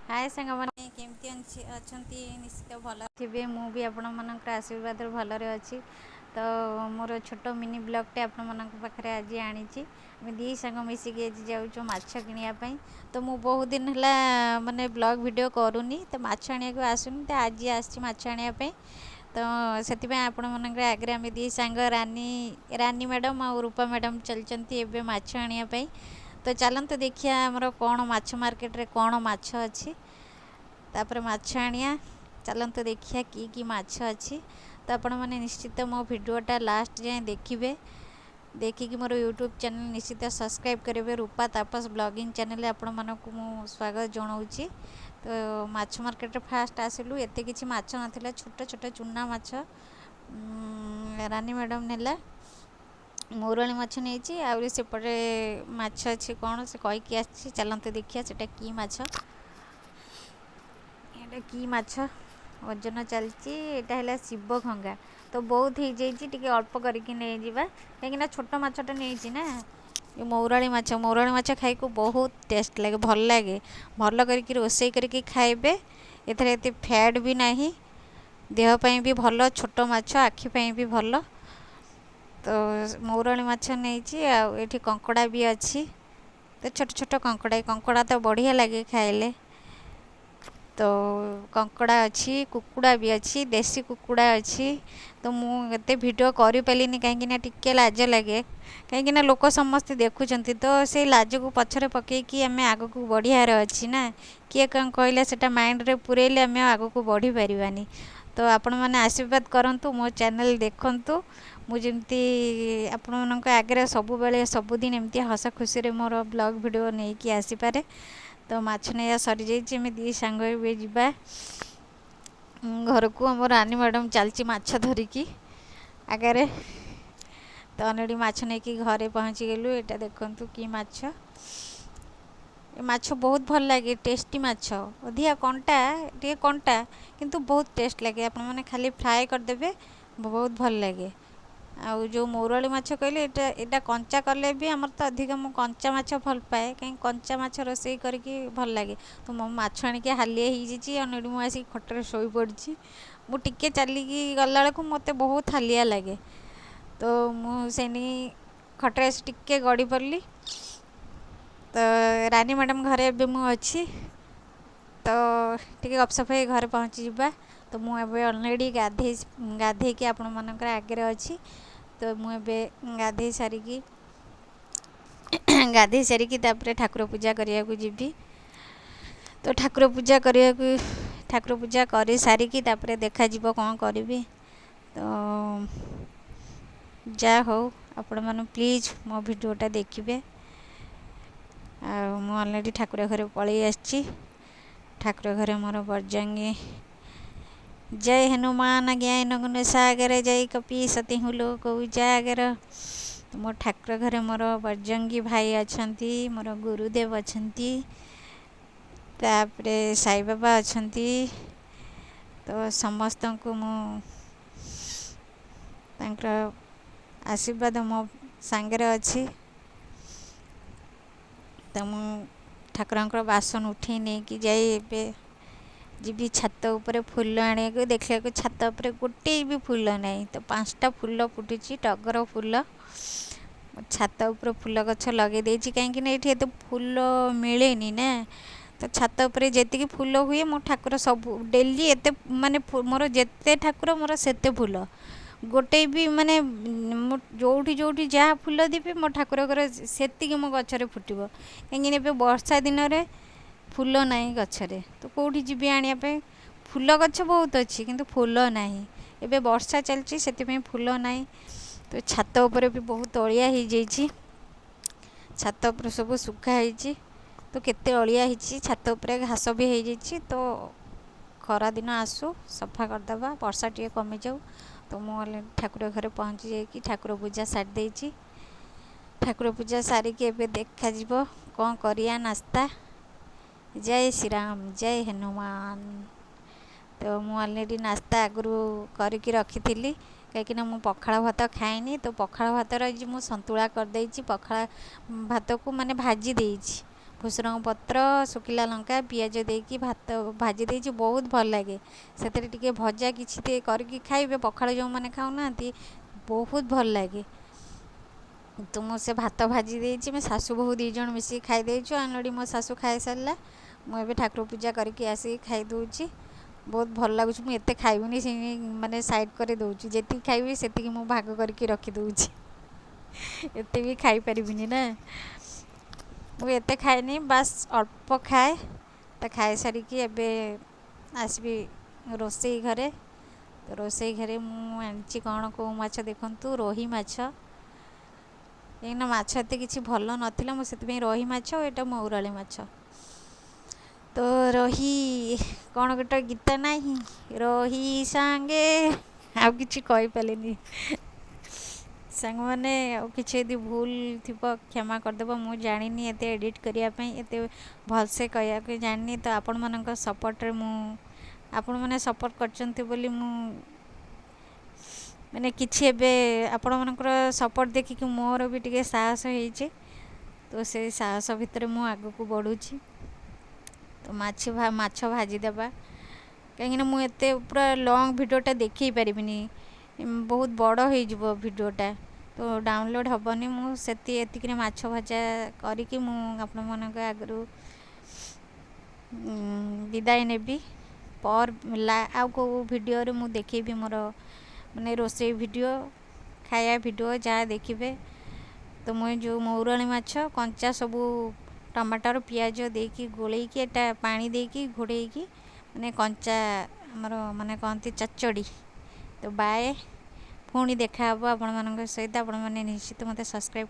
ହାଏ ସାଙ୍ଗମାନେ, କେମିତି ଅଛନ୍ତି? ନିଶ୍ଚିତ ଭଲ ଥିବେ। ମୁଁ ବି ଆପଣମାନଙ୍କର ଆଶୀର୍ବାଦରୁ ଭଲରେ ଅଛି। ତ ମୋର ଛୋଟ ମିନି ବ୍ଲଗ୍ଟେ ଆପଣମାନଙ୍କ ପାଖରେ ଆଜି ଆଣିଛି। ଆମେ ଦୁଇ ସାଙ୍ଗ ମିଶିକି ଆଜି ଯାଉଛୁ ମାଛ କିଣିବା ପାଇଁ। ତ ମୁଁ ବହୁତ ଦିନ ହେଲା ମାନେ ବ୍ଲଗ୍ ଭିଡ଼ିଓ କରୁନି, ତ ମାଛ ଆଣିବାକୁ ଆସୁନି, ତ ଆଜି ଆସିଛି ମାଛ ଆଣିବା ପାଇଁ। ତ ସେଥିପାଇଁ ଆପଣମାନଙ୍କର ଆଗରେ ଆମେ ଦୁଇ ସାଙ୍ଗ ରାନୀ ରାନୀ ମ୍ୟାଡ଼ାମ୍ ଆଉ ରୂପା ମ୍ୟାଡ଼ାମ୍ ଚାଲିଛନ୍ତି ଏବେ ମାଛ ଆଣିବା ପାଇଁ। ତ ଚାଲନ୍ତୁ ଦେଖିବା ଆମର କ'ଣ ମାଛ ମାର୍କେଟରେ କ'ଣ ମାଛ ଅଛି, ତାପରେ ମାଛ ଆଣିବା। ଚାଲନ୍ତୁ ଦେଖିବା କି କି ମାଛ ଅଛି। ତ ଆପଣମାନେ ନିଶ୍ଚିତ ମୋ ଭିଡ଼ିଓଟା ଲାଷ୍ଟ ଯାଏଁ ଦେଖିବେ, ଦେଖିକି ମୋର ୟୁଟ୍ୟୁବ୍ ଚ୍ୟାନେଲ୍ ନିଶ୍ଚିତ ସବସ୍କ୍ରାଇବ୍ କରିବେ। ରୂପା ତାପସ ବ୍ଲଗିଂ ଚ୍ୟାନେଲ୍ରେ ଆପଣମାନଙ୍କୁ ମୁଁ ସ୍ୱାଗତ ଜଣାଉଛି। ତ ମାଛ ମାର୍କେଟରେ ଫାଷ୍ଟ ଆସିଲୁ, ଏତେ କିଛି ମାଛ ନଥିଲା, ଛୋଟ ଛୋଟ ଚୁନା ମାଛ। ରାନୀ ମ୍ୟାଡ଼ାମ୍ ନେଲା, ମୌରାଳି ମାଛ ନେଇଛି। ଆହୁରି ସେପଟେ ମାଛ ଅଛି କ'ଣ ସେ କହିକି ଆସିଛି। ଚାଲନ୍ତୁ ଦେଖିବା ସେଟା କି ମାଛ, ଏଇଟା କି ମାଛ। ଓଜନ ଚାଲିଛି। ଏଇଟା ହେଲା ଶିବ ଖଙ୍ଗା। ତ ବହୁତ ହେଇଯାଇଛି, ଟିକେ ଅଳ୍ପ କରିକି ନେଇଯିବା, କାହିଁକିନା ଛୋଟ ମାଛଟା ନେଇଛି ନା। ଏ ମୌରାଳି ମାଛ, ମୌରାଳି ମାଛ ଖାଇକୁ ବହୁତ ଟେଷ୍ଟ ଲାଗେ, ଭଲ ଲାଗେ। ଭଲ କରିକି ରୋଷେଇ କରିକି ଖାଇବେ। ଏଥିରେ ଏତେ ଫ୍ୟାଟ୍ ବି ନାହିଁ, ଦେହ ପାଇଁ ବି ଭଲ। ଛୋଟ ମାଛ ଆଖି ପାଇଁ ବି ଭଲ। ତ ମୌରାଳି ମାଛ ନେଇଛି। ଆଉ ଏଠି କଙ୍କଡ଼ା ବି ଅଛି। ତ ଛୋଟ ଛୋଟ କଙ୍କଡ଼ା, କଙ୍କଡ଼ା ତ ବଢ଼ିଆ ଲାଗେ ଖାଇଲେ। ତ କଙ୍କଡ଼ା ଅଛି, କୁକୁଡ଼ା ବି ଅଛି, ଦେଶୀ କୁକୁଡ଼ା ଅଛି। ତ ମୁଁ ଏତେ ଭିଡ଼ିଓ କରିପାରିଲିନି, କାହିଁକିନା ଟିକେ ଲାଜ ଲାଗେ, କାହିଁକିନା ଲୋକ ସମସ୍ତେ ଦେଖୁଛନ୍ତି। ତ ସେଇ ଲାଜକୁ ପଛରେ ପକେଇକି ଆମେ ଆଗକୁ ବଢ଼ିବାର ଅଛି ନା। କିଏ କ'ଣ କହିଲେ ସେଟା ମାଇଣ୍ଡରେ ପୁରେଇଲେ ଆମେ ଆଗକୁ ବଢ଼ିପାରିବାନି। ତ ଆପଣମାନେ ଆଶୀର୍ବାଦ କରନ୍ତୁ, ମୋ ଚ୍ୟାନେଲ୍ ଦେଖନ୍ତୁ, ମୁଁ ଯେମିତି ଆପଣମାନଙ୍କ ଆଗରେ ସବୁବେଳେ ସବୁଦିନ ଏମିତି ହସ ଖୁସିରେ ମୋର ବ୍ଲଗ୍ ଭିଡ଼ିଓ ନେଇକି ଆସିପାରେ। ତ ମାଛ ନେଇବା ସରିଯାଇଛି, ଆମେ ଦୁଇ ସାଙ୍ଗ ଏବେ ଯିବା ଘରକୁ। ଆମ ରାନୀ ମ୍ୟାଡ଼ାମ୍ ଚାଲିଛି ମାଛ ଧରିକି ଆଗରେ। ତ ଅଲରେଡ଼ି ମାଛ ନେଇକି ଘରେ ପହଞ୍ଚିଗଲୁ। ଏଇଟା ଦେଖନ୍ତୁ କି ମାଛ। ଏ ମାଛ ବହୁତ ଭଲ ଲାଗେ, ଟେଷ୍ଟି ମାଛ। ଅଧିକା କଣ୍ଟା, ଟିକେ କଣ୍ଟା, କିନ୍ତୁ ବହୁତ ଟେଷ୍ଟ ଲାଗେ। ଆପଣମାନେ ଖାଲି ଫ୍ରାଏ କରିଦେବେ, ବହୁତ ଭଲ ଲାଗେ। ଆଉ ଯେଉଁ ମୌରାଳି ମାଛ କହିଲେ, ଏଇଟା କଞ୍ଚା କଲେ ବି, ଆମର ତ ଅଧିକ ମୁଁ କଞ୍ଚା ମାଛ ଭଲ ପାଏ, କାହିଁକି କଞ୍ଚା ମାଛ ରୋଷେଇ କରିକି ଭଲ ଲାଗେ। ତ ମୁଁ ମାଛ ଆଣିକି ହାଲିଆ ହେଇଯାଇଛି, ଅଲରେଡ଼ି ମୁଁ ଆସିକି ଖଟରେ ଶୋଇପଡ଼ିଛି। ମୁଁ ଟିକେ ଚାଲିକି ଗଲାବେଳକୁ ମୋତେ ବହୁତ ହାଲିଆ ଲାଗେ। ତ ମୁଁ ସେଇଠି ଖଟରେ ଆସି ଟିକେ ଗଡ଼ି ପଡ଼ିଲି। ତ ରାନୀ ମ୍ୟାଡ଼ାମ୍ ଘରେ ଏବେ ମୁଁ ଅଛି, ତ ଟିକେ ଗପସପ ହେଇ ଘରେ ପହଞ୍ଚିଯିବା। ତ ମୁଁ ଏବେ ଅଲରେଡ଼ି ଗାଧେଇ ଗାଧେଇକି ଆପଣମାନଙ୍କର ଆଗରେ ଅଛି। ତ ମୁଁ ଏବେ ଗାଧେଇ ସାରିକି ତାପରେ ଠାକୁର ପୂଜା କରିବାକୁ ଯିବି। ତ ଠାକୁର ପୂଜା କରିସାରିକି ତାପରେ ଦେଖାଯିବ କ'ଣ କରିବି। ତ ଯାହା ହଉ, ଆପଣମାନେ ପ୍ଲିଜ୍ ମୋ ଭିଡ଼ିଓଟା ଦେଖିବେ। ଆଉ ମୁଁ ଅଲରେଡ଼ି ଠାକୁର ଘରେ ପଳେଇ ଆସିଛି। ଠାକୁର ଘରେ ମୋର ବଜରଙ୍ଗୀ, ଜୟ ହନୁମାନ ଜ୍ଞାନ ଗୁଣ ସାଗର, ଜୟ କପୀଶ ତିହୁ ଲୋକ ଉଜାଗର। ମୋ ଠାକୁର ଘରେ ମୋର ବଜରଙ୍ଗୀ ଭାଇ ଅଛନ୍ତି, ମୋର ଗୁରୁଦେବ ଅଛନ୍ତି, ତାପରେ ସାଇବାବା ଅଛନ୍ତି। ତ ସମସ୍ତଙ୍କୁ ମୁଁ ତାଙ୍କର ଆଶୀର୍ବାଦ ମୋ ସାଙ୍ଗରେ ଅଛି। ତ ମୁଁ ଠାକୁରଙ୍କର ବାସନ ଉଠେଇ ନେଇକି ଯାଇ ଏବେ ଯିବି ଛାତ ଉପରେ ଫୁଲ ଆଣିବାକୁ। ଦେଖିବାକୁ ଛାତ ଉପରେ ଗୋଟିଏ ବି ଫୁଲ ନାହିଁ। ତ ପାଞ୍ଚଟା ଫୁଲ ଫୁଟିଛି, ଟଗର ଫୁଲ। ଛାତ ଉପରେ ଫୁଲ ଗଛ ଲଗେଇ ଦେଇଛି, କାହିଁକିନା ଏଇଠି ଏତେ ଫୁଲ ମିଳେନି ନା। ତ ଛାତ ଉପରେ ଯେତିକି ଫୁଲ ହୁଏ, ମୋ ଠାକୁର ସବୁ ଡେଲି ଏତେ ମାନେ ମୋର ଯେତେ ଠାକୁର ମୋର ସେତେ ଫୁଲ। ଗୋଟେ ବି ମାନେ ମୁଁ ଯେଉଁଠି ଯେଉଁଠି ଯାହା ଫୁଲ ଦେବି, ମୋ ଠାକୁର ଘରେ ସେତିକି ମୋ ଗଛରେ ଫୁଟିବ। କାହିଁକିନା ଏବେ ବର୍ଷା ଦିନରେ ଫୁଲ ନାହିଁ ଗଛରେ, ତ କେଉଁଠି ଯିବି ଆଣିବା ପାଇଁ? ଫୁଲ ଗଛ ବହୁତ ଅଛି, କିନ୍ତୁ ଫୁଲ ନାହିଁ। ଏବେ ବର୍ଷା ଚାଲିଛି, ସେଥିପାଇଁ ଫୁଲ ନାହିଁ। ତ ଛାତ ଉପରେ ବି ବହୁତ ଅଳିଆ ହେଇଯାଇଛି। ଛାତ ଉପରେ ସବୁ ଶୁଖା ହେଇଛି, ତ କେତେ ଅଳିଆ ହେଇଛି ଛାତ ଉପରେ, ଘାସ ବି ହେଇଯାଇଛି। ତ ଖରାଦିନ ଆସୁ, ସଫା କରିଦେବା, ବର୍ଷା ଟିକେ କମିଯାଉ। ତ ମୁଁ ଠାକୁର ଘରେ ପହଞ୍ଚି ଯାଇକି ଠାକୁର ପୂଜା ସାରି ଦେଇଛି। ଠାକୁର ପୂଜା ସାରିକି ଏବେ ଦେଖାଯିବ କ'ଣ କରିବା ନାସ୍ତା। ଜୟ ଶ୍ରୀରାମ, ଜୟ ହନୁମାନ। ତ ମୁଁ ଅଲରେଡ଼ି ନାସ୍ତା ଆଗରୁ କରିକି ରଖିଥିଲି, କାହିଁକିନା ମୁଁ ପଖାଳ ଭାତ ଖାଏନି। ତ ପଖାଳ ଭାତର ଆଜି ମୁଁ ସନ୍ତୁଳା କରିଦେଇଛି। ପଖାଳ ଭାତକୁ ମାନେ ଭାଜି ଦେଇଛି, ଭୃସଙ୍ଗ ପତ୍ର, ଶୁଖିଲା ଲଙ୍କା, ପିଆଜ ଦେଇକି ଭାତ ଭାଜି ଦେଇଛି, ବହୁତ ଭଲ ଲାଗେ। ସେଥିରେ ଟିକେ ଭଜା କିଛି ଟିକେ କରିକି ଖାଇବେ, ପଖାଳ ଯେଉଁମାନେ ଖାଉନାହାନ୍ତି, ବହୁତ ଭଲ ଲାଗେ। ତ ମୁଁ ସେ ଭାତ ଭାଜି ଦେଇଛି। ମୋ ଶାଶୁ ବୋହୂ 2 ଜଣ ମିଶିକି ଖାଇ ଦେଇଛୁ ଅଲରେଡ଼ି। ମୋ ଶାଶୁ ଖାଇସାରିଲା, ମୁଁ ଏବେ ଠାକୁର ପୂଜା କରିକି ଆସିକି ଖାଇଦେଉଛି। ବହୁତ ଭଲ ଲାଗୁଛି। ମୁଁ ଏତେ ଖାଇବିନି, ସେ ମାନେ ସାଇଡ଼୍ କରି ଦେଉଛି। ଯେତିକି ଖାଇବି ସେତିକି ମୁଁ ଭାଗ କରିକି ରଖିଦେଉଛି। ଏତେ ବି ଖାଇପାରିବିନି ନା, ମୁଁ ଏତେ ଖାଏନି, ବାସ୍ ଅଳ୍ପ ଖାଏ। ତ ଖାଇସାରିକି ଏବେ ଆସିବି ରୋଷେଇ ଘରେ। ତ ରୋଷେଇ ଘରେ ମୁଁ ଆଣିଛି କ'ଣ, କେଉଁ ମାଛ ଦେଖନ୍ତୁ, ରୋହି ମାଛ। କାହିଁକିନା ମାଛ ଏତେ କିଛି ଭଲ ନଥିଲା, ମୁଁ ସେଥିପାଇଁ ରୋହି ମାଛ। ଏଇଟା ମଉରାଳି ମାଛ। ତ ରୋହି କ'ଣ ଗୋଟେ ଗୀତ ନାହିଁ, ରୋହି ସାଙ୍ଗେ, ଆଉ କିଛି କହିପାରିଲିନି ସାଙ୍ଗମାନେ। ଆଉ କିଛି ଯଦି ଭୁଲ ଥିବ କ୍ଷମା କରିଦେବ। ମୁଁ ଜାଣିନି ଏତେ ଏଡ଼ିଟ୍ କରିବା ପାଇଁ, ଏତେ ଭଲସେ କହିବାକୁ ଜାଣିନି। ତ ଆପଣମାନଙ୍କ ସପୋର୍ଟରେ ମୁଁ, ଆପଣମାନେ ସପୋର୍ଟ କରିଛନ୍ତି ବୋଲି ମୁଁ ମାନେ କିଛି ଏବେ ଆପଣମାନଙ୍କର ସପୋର୍ଟ ଦେଖିକି ମୋର ବି ଟିକେ ସାହସ ହେଇଛି। ତ ସେଇ ସାହସ ଭିତରେ ମୁଁ ଆଗକୁ ବଢ଼ୁଛି। ତ ମାଛ ଭାଜିଦେବା, କାହିଁକିନା ମୁଁ ଏତେ ପୁରା ଲଙ୍ଗ୍ ଭିଡ଼ିଓଟା ଦେଖେଇ ପାରିବିନି, ବହୁତ ବଡ଼ ହେଇଯିବ ଭିଡ଼ିଓଟା, ତ ଡାଉନଲୋଡ଼୍ ହେବନି। ମୁଁ ସେତି ଏତିକିରେ ମାଛ ଭଜା କରିକି ମୁଁ ଆପଣମାନଙ୍କ ଆଗରୁ ବିଦାୟ ନେବି। ପର୍ ଆଉ କେଉଁ ଭିଡ଼ିଓରେ ମୁଁ ଦେଖେଇବି ମୋର ମାନେ ରୋଷେଇ ଭିଡ଼ିଓ, ଖାଇବା ଭିଡ଼ିଓ ଯାହା ଦେଖିବେ। ତ ମୁଁ ଯେଉଁ ମଉରାଳି ମାଛ କଞ୍ଚା ସବୁ ଟମାଟର ପିଆଜ ଦେଇକି ଗୋଳେଇକି, ଏଇଟା ପାଣି ଦେଇକି ଘୋଡ଼େଇକି, ମାନେ କଞ୍ଚା ଆମର ମାନେ କହନ୍ତି ଚଚଡ଼ି। ତ ବାଏ, ପୁଣି ଦେଖାହେବ ଆପଣମାନଙ୍କ ସହିତ। ଆପଣମାନେ ନିଶ୍ଚିତ ମୋତେ ସବସ୍କ୍ରାଇବ୍